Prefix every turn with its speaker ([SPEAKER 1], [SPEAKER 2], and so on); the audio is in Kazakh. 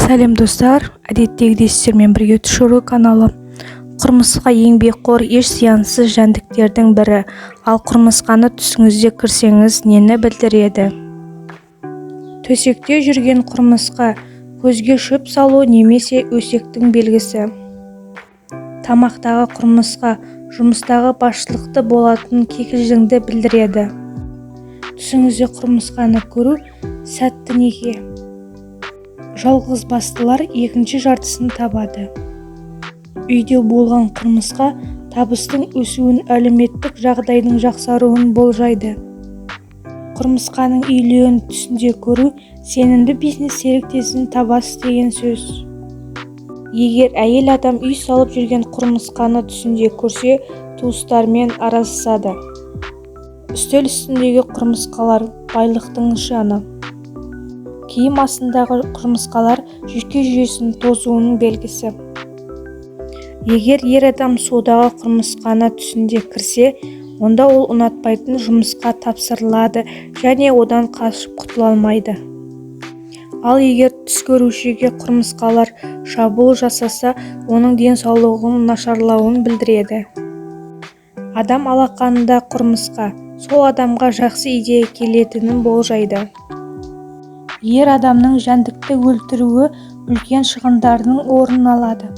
[SPEAKER 1] Сәлем, достар! Әдеттегідей сіздермен бірге Түшіру каналы. Құмырсқа – еңбекқор, еш зиянсыз жәндіктердің бірі. Ал құмырсқаны түсіңізде көрсеңіз, нені білдіреді? Төсекте жүрген құмырсқа – көзге шөп салу немесе өсектің белгісі. Тамақтағы құмырсқа – жұмыстағы басшылықты болатын кикілжіңді білдіреді. Түсіңізде құмырсқаны көру – сәтті неке. Жалғызбастылар екінші жартысын табады. Үйде болған құмырсқа табыстың өсуін, әлеуметтік жағдайдың жақсаруын болжайды. Құмырсқаның иілуін түсінде көру – сенімді бизнес серіктесін табасыз деген сөз. Егер әйел адам үй салып жүрген құмырсқаны түсінде көрсе, туыстарымен араздасады. Үстел үстіндегі құмырсқалар – байлықтың нышаны. Киім астындағы құмырсқалар – жүйке жүйесінің тозуының белгісі. Егер ер адам судағы құмырсқаны түсінде көрсе, онда ол ұнатпайтын жұмысқа тапсырылады және одан қашып құтыла алмайды. Ал егер түс көрушіге құмырсқалар шабуыл жасаса, оның денсаулығының нашарлауын білдіреді. Адам алақанында құмырсқа – сол адамға жақсы идея келетінін болжайды. Ер адамның жәндікті өлтіруі үлкен шығындардың орнын алады.